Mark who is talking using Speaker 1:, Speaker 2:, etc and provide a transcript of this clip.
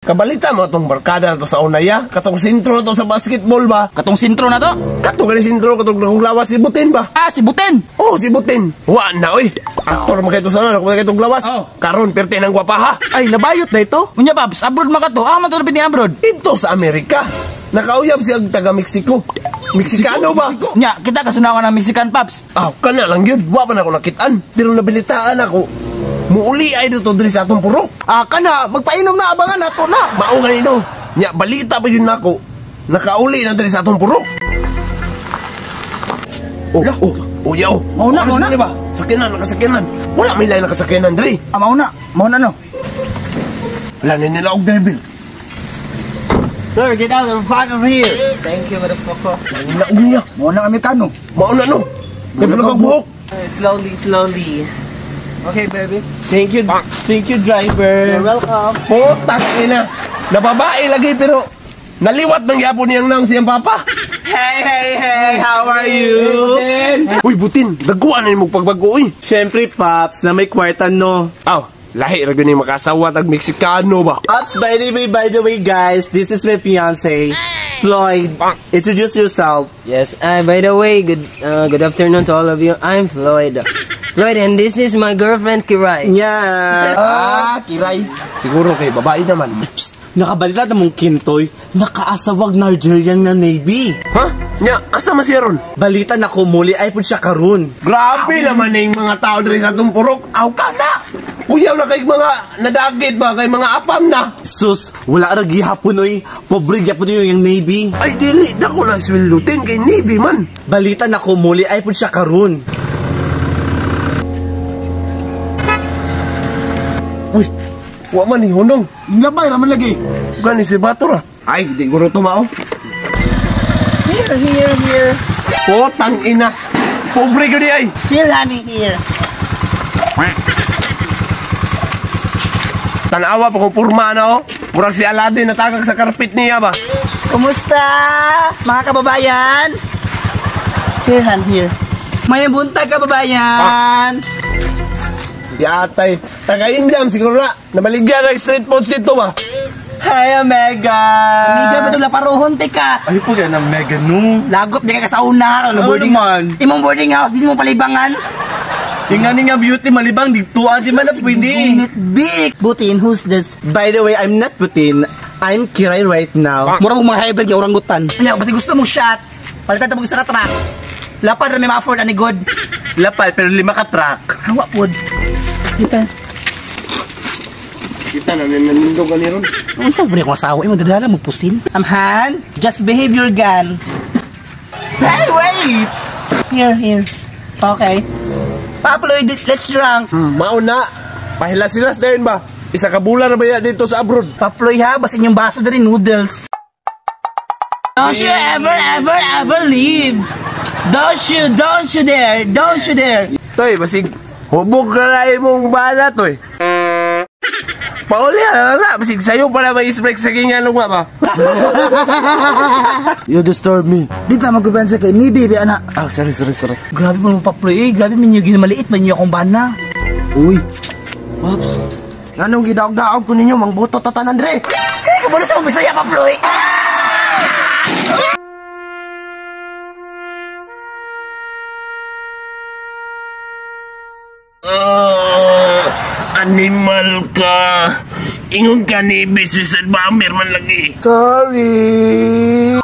Speaker 1: Kabalita mo atong barkada na to sa Unaya, katong sentro to sa basketball ba?
Speaker 2: Katong sentro na to?
Speaker 1: Katong gani sentro, katong naguglawas si Butin ba?
Speaker 2: Ah, si Butin.
Speaker 1: Oh, si Butin. Wa na oy. Aktor man kay to sa una, kung kay tong lawas.
Speaker 2: Oh.
Speaker 1: Karon perte ng gwapaha.
Speaker 2: Ay, nabayot na ito. Unya, Paps, abroad man ka to. Ah, man to ni abroad.
Speaker 1: Ito sa Amerika. Nakauyab siya og taga Mexico. Mexicano ba?
Speaker 2: Nya, kita kasunawan ng Mexican, Paps.
Speaker 1: Ah, kana lang yun. Wa pa na ako nakitaan. Pero nabilitaan ako. Muuli ay dito diri sa atong purok.
Speaker 3: Ah, kana, magpainom na abangan nato na.
Speaker 1: Mao ganito. Nya balita pa yun nako. Nakauli na diri sa atong purok. Oh, oh, oh, yaw.
Speaker 2: Mauna, mauna.
Speaker 1: Ba? Sakyanan, nakasakyanan. Wala may lain nakasakyanan diri.
Speaker 2: Ah, mauna. Mauna no.
Speaker 1: Wala na nila og driver.
Speaker 3: Sir, get out of the fuck of here. Thank you, motherfucker.
Speaker 1: Wala og niya.
Speaker 3: Mauna Amerikano.
Speaker 1: Mauna no. May bulog buhok.
Speaker 3: Slowly, slowly. Okay, baby. Thank you. Thank you, driver. You're welcome.
Speaker 1: Putang ina. Nababae lagi pero naliwat ng yapon niyang nang siyang papa.
Speaker 3: Hey, hey, hey. How are you?
Speaker 1: Uy, Butin, daguan na imong pagbago uy.
Speaker 3: Siyempre, Pops, na may kwarta, no?
Speaker 1: Aw, lahi ra gyud ni makasawa tag Mexicano ba.
Speaker 3: Pops, by the way, guys, this is my fiance, Floyd. Introduce yourself.
Speaker 4: Yes, by the way, good afternoon to all of you. I'm Floyd. Floyd, and this is my girlfriend Kirai.
Speaker 3: Yeah. Ah, Kiray.
Speaker 1: Siguro kay babae naman.
Speaker 3: Nakabalita na mong kintoy, nakaasawag Nigerian na Navy.
Speaker 1: Ha? Nya, asa man siya ron?
Speaker 3: Balita na kumuli ay pud siya karon.
Speaker 1: Grabe naman na yung mga tao diri sa atong purok. Aw ka na! Uyaw na kay mga nadagit ba kay mga apam na.
Speaker 3: Sus, wala ra gihapon oy. Pobre gyapon yung Navy.
Speaker 1: Ay dili dako na sweldutin kay Navy man.
Speaker 3: Balita na kumuli ay pud siya karon.
Speaker 1: Uy, wa man ni hunong.
Speaker 3: Labay ra man lagi.
Speaker 1: Gani si Bato ra. Ay, di guro tumao.
Speaker 5: Here, here, here.
Speaker 1: Putang ina. Pobre gyud ay.
Speaker 5: Here, honey, here.
Speaker 1: Tanawa pa kung purma na oh. Murag si Aladdin natagak sa karpet niya ba.
Speaker 5: Kumusta, mga kababayan? Here, hon, here. May buntag, kababayan.
Speaker 1: Yatay. Taga-Indiam siguro na. Nabaligyan ng street food dito ba?
Speaker 3: Hi, Omega!
Speaker 5: Amiga, ba itong laparuhon, teka?
Speaker 3: Ay po yan ang Mega no.
Speaker 5: Lagot, di ka sa una. Ano,
Speaker 3: Ano
Speaker 5: boarding
Speaker 3: naman?
Speaker 5: Imong boarding house, di mo palibangan.
Speaker 3: Yung nga nga beauty malibang dito di man na pwede.
Speaker 5: Gunit, big. Butin, who's this?
Speaker 3: By the way, I'm not Putin. I'm Kiray right now.
Speaker 5: Mura mong mga hybrid nga orangutan. Ano, basta gusto mong shot, palitan mo sa ka-truck. Lapad ra may ma-afford, ani good.
Speaker 3: Lapal pero lima ka truck.
Speaker 5: Hawa pod. Kita.
Speaker 1: Kita na nanindog ka ni ron.
Speaker 5: Unsa ba akong asawa imong dadala mo pusil? Amhan, just behave your gun.
Speaker 3: Hey, wait!
Speaker 5: Here, here. Okay. Paploy, let's drunk.
Speaker 1: Mauna. Pahilas-hilas din ba? Isa ka bulan na ba ya dito sa abroad?
Speaker 5: Paploy ha, basin yung baso diri noodles. Don't you ever, ever, ever leave. Don't you dare, don't you dare.
Speaker 1: Toy, basig hubog ka na imong bala, toy. Pauli na na, basig sayo pala may break sa gingan lugma ba?
Speaker 3: You disturb me.
Speaker 5: Di ta magkubansa kay ni baby ana.
Speaker 3: Ah, sorry, sorry, sorry.
Speaker 5: Grabe mo Paploy, eh. Grabe man yung ginamaliit man yung akong bana.
Speaker 3: Uy. Pops. Anong gidaog-daog ko ninyo, mangbuto tatanan dre.
Speaker 5: Eh, kabalo sa Bisaya Paploy.
Speaker 1: Ah, animal ka. Ingon ka ni business bomber man lagi.
Speaker 3: Sorry.